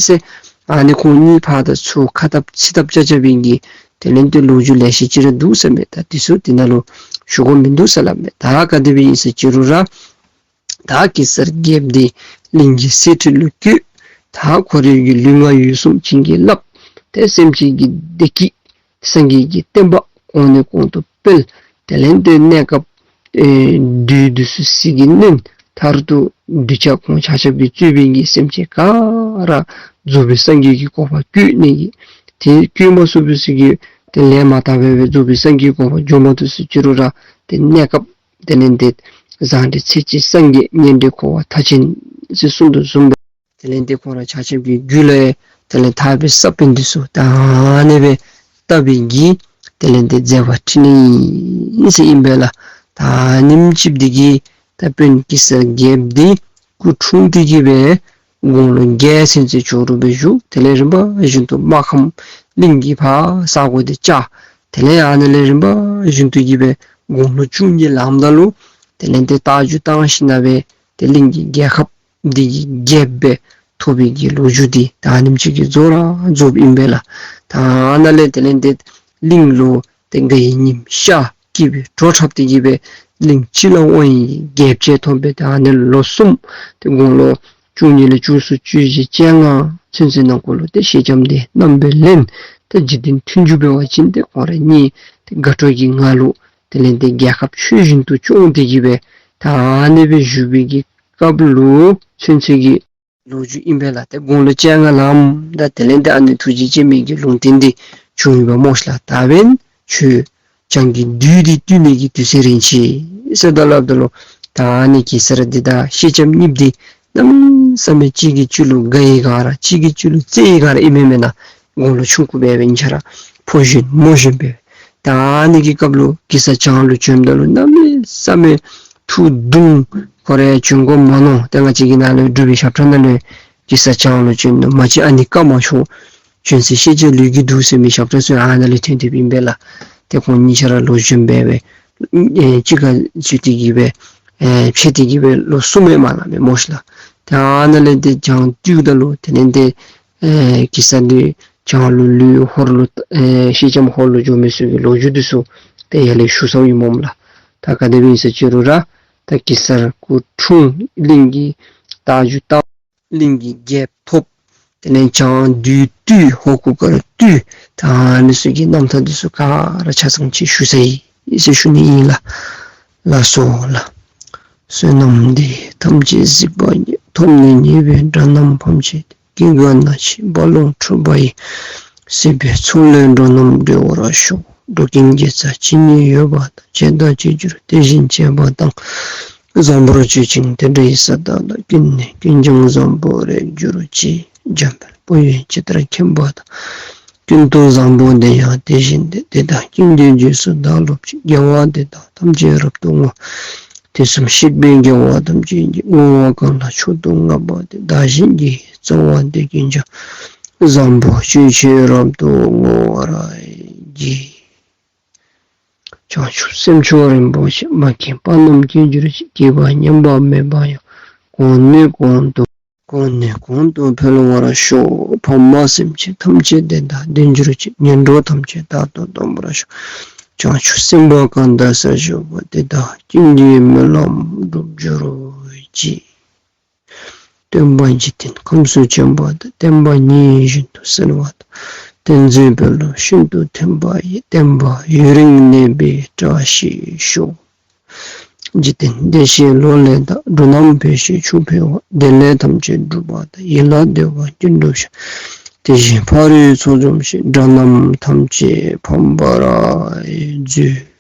ཟེར། ཨ་ནི་ཁོང་གཉིས་ཕར་དང་ཚུར་ཁ་འཐབ་ཚིག་འཐབ་རྐྱབ་རྐྱབ་པའི་གི་དེ་ལས་ཏེ་ལོ་རྒྱུས་ལེ་ཤ་ཅིག་ར་འདུག་ཟེར་མས། ད་འདི་ཚུ་འདི་ནང་ལུ་ཞུ་དགོཔ་མིན་འདུག་ཟེར་སླབ་མས། ད་ག་དེ་སྦེ་ཨིན་ཟེར་ཅི་རུང་ར་ད་གེ་སར་རྒྱལཔོ་འདི་གླིང་གི་གསེར་ཁྲི་ལུ་བཀོད། ད་ཁོ་རའི་གི་ལུས་ངག་ཡིད་གསུམ་བྱིན་གྱིས་བརླབས། ཏེ་སེམས་ཅན་གྱི་བདེ་སྐྱིད་སངས་རྒྱས་ཀྱི་བསྟན་པ་གོང་ནས་གོང་དུ་སྤེལ། དེ་ལས་ཏེ་གནས་སྐབས་ཨེ་བདུད་འདི་ཚུ་ཟིལ་གྱིས་གནོན། མཐར་ཐུག་གདུལ་བྱ་ཁོང་ཆ་ཁྱབ་ཀྱིས་གཙོས་པའི་གི་སེམས་ཅན་ག་ར་རྫོགས་པའི་སངས་རྒྱས་ཀྱི་གོ་འཕང་བཀོད་ནི་གི་དེ་བཀོད་མ་ཚུགས་པའི་ཚུ་གི་ཏེ་ལས་མ་དག་པའི་སྦེ་རྫོགས་པའི་སངས་རྒྱས་ཀྱི་གོ་འཕང་འགྱོ་མ་བཏུབ་ཟེར་ཅི་རུང་ར་ཏེ་གནས་སྐབས་དེ་ལས་ཏེ་བཟང་འབྲེལ་ཚེ་གཅིག་སངས་རྒྱས། ངན་འབྲེལ་འཁོར་བ་མཐའ་ཅན་ཟེར་གསུངས་དོ་བཟུམ་སྦེ་དེ་ལས་ཏེ་ཁོང་ར་ཆ་ཁྱབ་ཀྱི་རྒྱུད་ལུ་དེ་ལས་ཐར་པའི་ས་བོན་འདི་ཚུ་ད་ཨ་ནི་སྦེ་བཏབ་པའི་གི་དེ་ལས་ཏེ་མཛད་པ་འཕྲིན་ལས་ཨིན་ཟེར་ཨིན་པས་ལགས། ད་ཨ་ནེམ་ཅིག་འདི་གིས་ད་དཔོན་གེ་སར་རྒྱལཔོ་འདི་སྐུ་འཁྲུངས་ཏེ་གི་སྦེ་དགུང་ལོ་བརྒྱད་ཚུན་ཚོད་ཇོ་རུ་སྦེ་བཞུགས། དེ་ལས་རིམ་པ་བཞིན་དུ་སྨར་ཁམས་གླིང་གི་ཕར་ས་གོ་འདི་བཅགས། དེ་ལས་ཨ་ནི་ལས་རིམ་པ་བཞིན་དུ་གི་སྦེ་དགུང་ལོ་བཅུ་གཉིས་ལངམ་ད་ལུ་དེ་ལས་ཏེ་རྟ་རྒྱུག་བཏང་ཞིནམ་ལས་སྦེ་ཏེ་གླིང་གི་རྒྱལ་ཁབ་འདི་གི་རྒྱལཔོ་སྦེ་ཐོབ་པའི་གི་ལོ་རྒྱུས་འདི་ད་ཨ་ནེམ་ཅིག་གིས་རྫོགས་ར་རྫོགསཔ་ཨིན་པས་ལགས། ད་ཨ་ནཱ་ལས་དེ་ལས་ཏེ་གླིང་ལུ་ཏེ་དགའ་བའི་ཉིམ་ཤར་སྐྱིད་པའི་བྲོ་འཁྲབ་སྟེ་གི་སྦེ་གླིང་སྤྱི་ལ་དབང་བའི་རྒྱལཔོ་ཅིག་ཐོབ་སྦེ་ད་ཨ་ནི་ལོ་གསུམ་ཏེ་དགུང་ལོ་བཅུ་གཉིས་ལས་བཅུ་གསུམ་བཅུ་བཞི་བཅོ་ལྔ་ཚུན་ཚོད་ནང་འཁོད་ལུ་ཏེ་ཤེལ་ལྕམ་འདི་མནའམ་སྦེ་ལེན། ཏེ་འཇིག་རྟེན་མཐུན་འཇུག་འབད་བ་ཅིན་ཏེ་ཁོང་ར་གཉིས་ཏེ་དགའ་སྤྲོ་གི་ངང་ལུ་དེ་ལས་ཏེ་རྒྱལ་ཁབ་ཆོས་བཞིན་དུ་སྐྱོང་སྟེ་གི་སྦེ་ད་ཨ་ནི་སྦེ་བཞུགས་པའི་གི་སྐབས་ལུ་ཚུན་ཚོད་ཀྱི་ལོ་རྒྱུས་ཨིན་པས་ལགས། ཏེ་དགུང་ལོ་བཅོ་ལྔ་ལངམ་ད་དེ་ལས་ཏེ་ཨ་ནི་ཐུགས་རྗེ་ཆེན་པོའི་གི་ལུང་བསྟན་འདི་བྱུང་ཡོདཔ་སྨོ་ཤིག་ལགས། ད་འབདན་ཁྱོད་བྱང་གི་བདུད་འདི་བཏུལ་ནི་གི་དུས་ཚོད་རན་ཅི་ཟེར་ད་སླབ་ད་ལུ་ད་ཨ་ནི་གེ་སར་འདི་དང་ཤེལ་ལྕམ་གཉིསཔོ་འདི་གནམ་མེད་ས་མེད་གཅིག་གིས་གཅིག་ལུ་དགའ་ཡི་ག་ར་གཅིག་གིས་གཅིག་ལུ་བརྩེ་ཡི་ག་ར་ཨིན་མས་མེན་ན། དགུང་ལོ་ཆུང་ཀུ་སྦེ་འབད་ནི་ཁྱོད་ར་ཕོ་གཞོན་མོ་གཞོན་སྦེ། ད་ཨ་ནི་གི་སྐབས་ལུ་གེ་སར་བྱང་ལུ་བྱོནམ་ད་ལུ་གནམ་མེད་ས་མེད་ཐུགས་དུང་། ཁོ་ར་བྱོན་དགོ་མ་མནོ། ཏེ་ང་བཅས་ཀྱི་ནང་ལུ་འབྲུག་པའི་ཞབས་ཁྲ་ནང་ལུ་གེ་སར་བྱང་ལུ་བྱོན་ནུག་མ་གཅིག་ཨ་ནི་བཀའ་མ་ཆོག། བྱོན་ཟེར་ཤེས་བྱ་ལུས་ཀྱི་འདུག་ཟེར་མི་ཞབས་ཁྲ་ཚུ་ཨ་ནཱ་ལས་ཐོན་ཏེ་ཨིན་པས་ལགས། ཏེ་ཁོང་གཉིས་ཆ་ར་ལོ་གཞོན་སྦེ་སྦེ་ཨེ་གཅིག་ཁར་འཛུལ་ཏེ་གི་སྦེ་ཨེ་ཕྱད་དེ་གི་སྦེ་ལོ་གསུམ་ཡང་མ་ལང་མས་སྨོ་ཤིག་ལགས། ཏེ་ཨ་ནཱ་ལས་ཏེ་བྱང་བཏུལཝ་ད་ལུ་དེ་ལས་ཏེ་ཨེ་གེ་སར་འདི་བྱང་ལུ་ལུས། ཧོར་ལུ་ཨེ་ཤེལ་ལྕམ་ཧོར་ལུ་འགྱོ་མི་ཚུ་གི་ལོ་རྒྱུས་འདི་ཚུ་ཏེ་ཡར་ལས་ཞུ་ཚརཝ་ཨིན་སྨོ་ལགས། ད་ག་དེ་སྦེ་ཨིན་ཟེར་ཅི་རུང་ར་ད་གེ་སར་སྐུ་འཁྲུངས་གླིང་གི་རྟ་རྒྱུག་བཏང་ གླིང་གི་རྒྱལཔོ་ཐོབ། དེ་ལས་བྱང་བདུད་བཏུལ། ཧོར་གུར་དཀར་བཏུལ། ད་ཨ་ནི་ཚུ་གི་རྣམ་ཐར་འདི་ཚུ་ག་ར་ཆ་ཚང་ཅིག་ཞུ་ཚར་ཡི་ཟེར་ཞུ་ནི་ཨིན་ལགས། ལགས་སོ་ལགས། བསོད་ནམས་འདི་ཡིས་ཐམས་ཅད་གཟིགས་པ་ཉིད། ཐོབ་ནས་ཉེས་པའི་དགྲ་རྣམས་ཕམ་བྱས་ཏེ། སྐྱེ་རྒ་ན་འཆིའི་རྦ་ཀློང་འཁྲུགས་པ་ཡི། སྲིད་པའི་མཚོ་ལས་འགྲོ་རྣམས་སྒྲོལ་བར་ཤོག། འགྲོ་ཀུན་དགེ་རྩ་ཇི་སྙེད་ཡོད་པ་དང་། བྱས་དང་བྱེད་འགྱུར་དེ་བཞིན་བྱེད་པ་དང་། བཟང་པོར་སྤྱོད་ཅིང་དེ་འདྲའི་ས་དག་ལ། ཀུན་ནས་ཀུན་ཀྱང་བཟང་པོར་རེག་གྱུར་ཅིག། འཇམ་དཔལ་དཔའ་བོས་ཇི་ལྟར་མཁྱེན་པ་དང་། ཀུན་ཏུ་བཟང་པོ་དེ་ཡང་དེ་བཞིན་ཏེ། དེ་དག་ཀུན་གྱི་རྗེས་སུ་བདག་སློབ་ཅིང་། དགེ་བ་འདི་དག་ཐམས་ཅད་རབ་ཏུ་བསྔོ། དུས་གསུམ་གཤེགས་པའི་རྒྱལ་བ་ཐམས་ཅད་ཀྱིས། བསྔོ་བ་གང་ལ་མཆོག་ཏུ་བསྔགས་པ་དེས། བདག་གཞན་གྱི་རྩ་བ་འདི་ཀུན་ཀྱང་། བཟང་པོ་སྤྱོད་ཕྱིར་རབ་ཏུ་བསྔོ་བར་བགྱི། བྱང་ཆུབ་སེམས་མཆོག་རིན་པོ་ཆེ། མ་མཁྱེན་པ་རྣམས་མཁྱེན་གྱུར་ཅིག། སྐྱེས་པ་ཉམས་པ་མེད་པ་ཡང་། གོང་ནས་གོང་དུ་གོང་ནས་གོང་དུ་འཕེལ་བར་ཤོག། ཕ་མ་སེམས་ཅན་ཐམས་ཅད་བདེ་དང་ལྡན་གྱུར་ཅིག། ངན་འགྲོ་ཐམས་ཅད་རྟག་ཏུ་སྟོངས་པར་ཤོག། བྱང་ཆུབ་སེམས་དཔའ་གང་དག་ས་བཞུགས་པ། དེ་དག་ཀུན་གྱི་སྨོན་ལམ་འགྲུབ་གྱུར་ཅིག། སྟོན་པ་འཇིག་རྟེན་ཁམས་སུ་བྱོན་པ་དང་། བསྟན་པ་ཉིད་བཞིན་དུ་གསལ་བ་དང་། བསྟན་འཛིན་དཔོན་སློབ་ཤིན་ཏུ་ཐོན་པ་ཡི། བསྟན་པ་ཡུན་རིང་གནས་པའི་བཀྲ་ཤིས་ཤོག། འཇིག་རྟེན་བདེ་གཤེགས་ལོ་ལེགས་དང་། འགྲོ་རྣམས་ཕན་ཕྱིར་ཆོས་འཕེལ་བ། བདེ་ལེགས་ཐམས་ཅད་འགྲུབ་པ་དང་། ཡིད་ལ་བདེ་བ་ཀུན་འགྲུབ་ཤོག། དེ་བཞིན་ཕ་རོལ་ཚོགས་འཇོམས་ཤིང་། དགྲ་རྣམས་ཐམས་ཅད་ཕམ་པར་མཛོད།